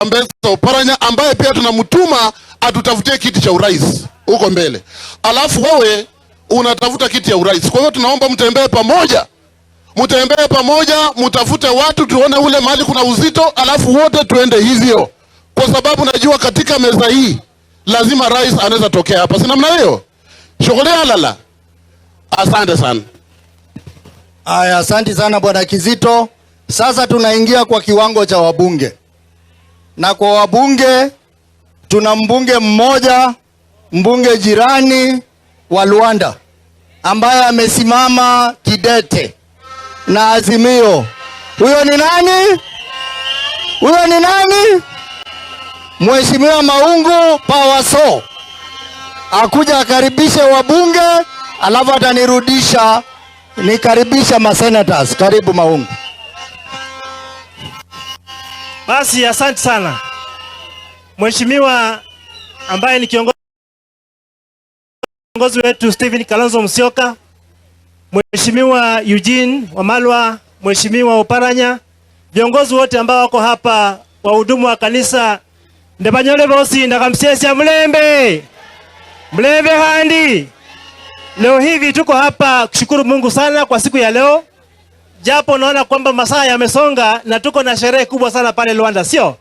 Ambesa Oparanya ambaye pia tunamtuma atutafutie kiti cha urais huko mbele, alafu wewe unatafuta kiti ya urais. Kwa hiyo tunaomba mtembee pamoja, mtembee pamoja, mtafute watu, tuone ule mahali kuna uzito, alafu wote tuende hivyo, kwa sababu najua katika meza hii lazima rais anaweza tokea hapa, si namna hiyo? Shughuli alala. Asante sana. Aya, asante sana, Bwana Kizito. Sasa tunaingia kwa kiwango cha wabunge, na kwa wabunge tuna mbunge mmoja, mbunge jirani wa Luanda ambaye amesimama kidete na Azimio. Huyo ni nani? Huyo ni nani? Mheshimiwa Maungu Pawaso akuja akaribishe wabunge, alafu atanirudisha nikaribisha masenators. Karibu, Maungu. Basi asante sana, Mheshimiwa ambaye ni kiongozi wetu Stephen Kalonzo Musyoka, Mheshimiwa Eugene Wamalwa, Mheshimiwa Oparanya, viongozi wote ambao wako hapa, wahudumu wa kanisa, ndebanyole bosi ndakamsiesia mlembe mlembe handi. Leo hivi tuko hapa kushukuru Mungu sana kwa siku ya leo, japo naona kwamba masaa yamesonga na tuko na sherehe kubwa sana pale Luanda, sio?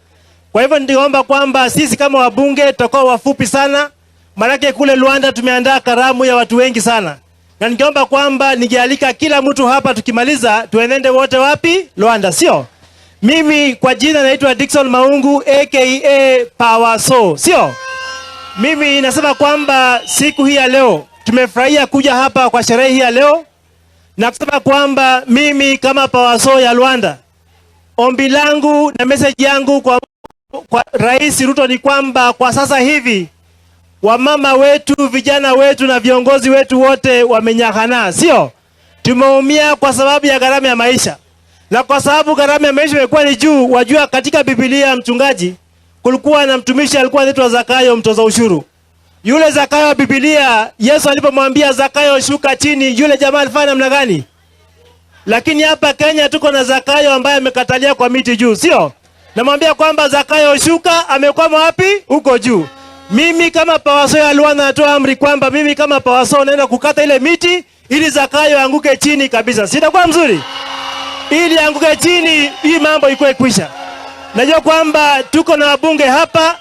Kwa hivyo ndiomba kwamba sisi kama wabunge tutakuwa wafupi sana, maanake kule Luanda tumeandaa karamu ya watu wengi sana, na ningeomba kwamba ningealika kila mtu hapa, tukimaliza tuenende wote wapi? Luanda, sio? Mimi kwa jina naitwa Dickson Maungu aka Power So, sio? Mimi nasema kwamba siku hii ya leo tumefurahia kuja hapa kwa sherehe hii ya leo na kusema kwamba mimi kama Powerso ya Luanda, ombi langu na message yangu kwa Rais Ruto ni kwamba kwa sasa hivi wamama wetu, vijana wetu na viongozi wetu wote wamenyakana, sio? Tumeumia kwa sababu ya gharama ya maisha, na kwa sababu gharama ya maisha imekuwa ni juu. Wajua, katika Biblia, mchungaji, kulikuwa na mtumishi alikuwa anaitwa Zakayo, mtoza ushuru. Yule Zakayo wa Biblia, Yesu alipomwambia, "Zakayo, shuka chini," yule jamaa alifanya namna gani? Lakini hapa Kenya tuko na Zakayo ambaye amekatalia kwa miti juu, sio? Namwambia kwamba Zakayo shuka, amekwama wapi? Huko juu. Mimi kama Pawaso ya Luanda natoa amri kwamba mimi kama Pawaso naenda kukata ile miti ili Zakayo anguke chini kabisa. Sitakuwa mzuri? Ili anguke chini, hii mambo ikuwe kwisha. Najua kwamba tuko na wabunge hapa.